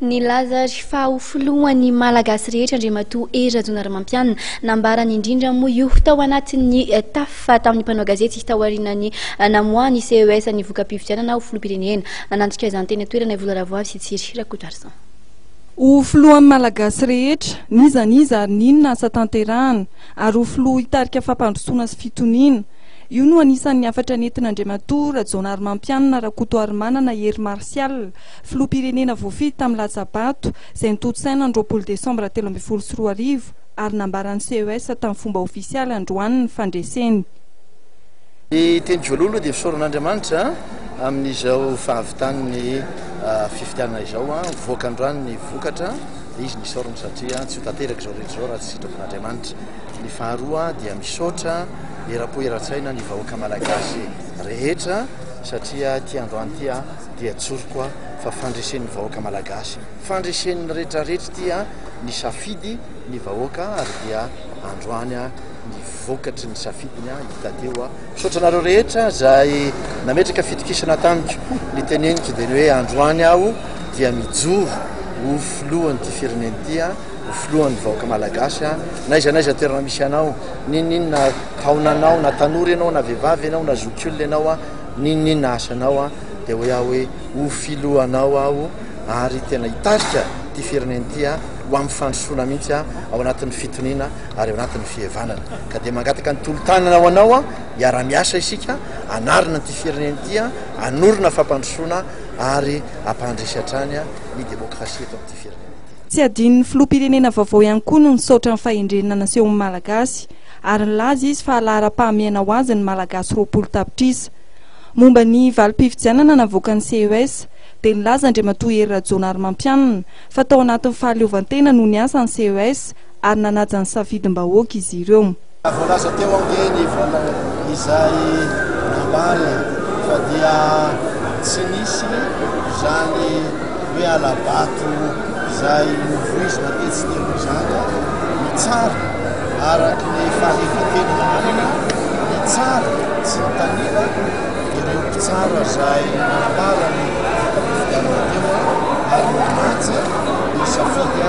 Nilaza ary fa ho filohan'ny Malagasy rehetra Andriamatoa Hery Rajaonarimampianina. Nambarany indrindra moa io tao anatin'ny tafa tamin'ny mpanao gazety taorian'ny namoahan'ny CES ny voka-pifidianana ho filoham-pirenena. Nanantitra izany teny an-toerana i Vola Ravoavy sy Tsiry Rakotoarison. Ho filohan'ny Malagasy rehetra, n'iza n'iza ary n'inona asa tanterahana, ary ho filoha hitarika fampandrosoana sy fitoniana. Io no anisan'ny hafatra nentin'Andriamatoa Rajaonarimampianina Rakotoarimanana Hery Martial, Filoham-pirenena voafidy tamin'ny latsa-bato, izay notontosaina ny 20 desambra 2013 ary nambaran'ny CES tamin'ny fomba ofisialy androany ny fandreseny. Ny teny voalohany aloha dia fisaorana Andriamanitra amin'izao fahavitan'ny fifidianana izao. Mivoaka androany ny vokatra, dia izy no isaorana satria tsy ho tanteraka izao rehetra izao raha tsy sitrapon'Andriamanitra. Ny faharoa dia misaotra eram-po eran-tsaina ny vahoaka malagasy rehetra satria ity androany ity dia tsoriko aho fa fandresen'ny vahoaka malagasy, fandresen'ny retraretra ity an, nisafidy ny vahoaka ary dia androany an ny vokatry ny safidiny an hita teo an. Misaotra anareo rehetra izay nametraka fitokisana tamiko, ny teneniko dia ny hoe androany aho dia mijoro ho filohan'ity firenena ity an, ho filohan'ny vahoaka malagasy an, n'aiza n'aiza toerana misy anao, n'inon'inona taonanao, na tanora ianao na vehivavy ianao na zokiolona ianao an, N'inon'inona asanao an, dia hoy aho hoe ho filohanao aho ary tena hitarika ity firenena ity an, ho amin'ny fandrosoana mihitsy an, ao anatin'ny fitoniana ary ao anatin'ny fihevanana. Ka dia mangataka ny tolo-tanana ho anao an, hiara-miasa isika, hanarina ity firenena ity an, hanorina fampandrosoana ary hampandresy hatrany ny demokrasia eto amin'ity firenena ity. Tsy adinon'ny filoham-pirenena vaovao ihany koa ny nisaotra ny fahendrena nasehon'ny Malagasy. ary nilaza izy fa laharam-pahamehana ho azy ny Malagasy 20 tapitrisa. Momba ny valim-pifidianana navoakan'ny CES, dia nilaza Andriamatoa Hery Rajaonarimampianina fa tao anatin'ny fahaleovantena no niasa ny CES ary nanaja ny safidim-bahoaka izy ireo. Voalaza teo ange ny vola izay nambara e, fa dia tsy nisy izany hoe hala-bato izay novoizina tetsy teo izany, ny tsara Araka ny fahaleovantena nananana, ny tsara tsy nitanila ireo mpitsara izay nanambara ny voka-pifidianana teo ary nanaja ny safidy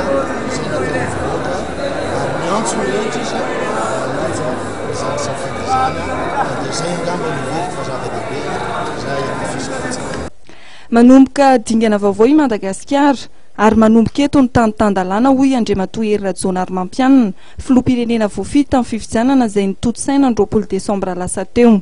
izay nataon'ny vahoaka ary niantso ny rehetra izy mba hanaja izany safidy izany ka dia izay angamba no heveriko fa zava-dehibe izay hamafisiko fotsiny. Manomboka dingana vaovao i Madagasikara. Ary manomboka eto ny tany tan-dalàna hoy Andriamatoa Hery Rajaonarimampianina, filoham-pirenena voafidy tamin'ny fifidianana izay notontosaina ny 20 desambra lasa teo.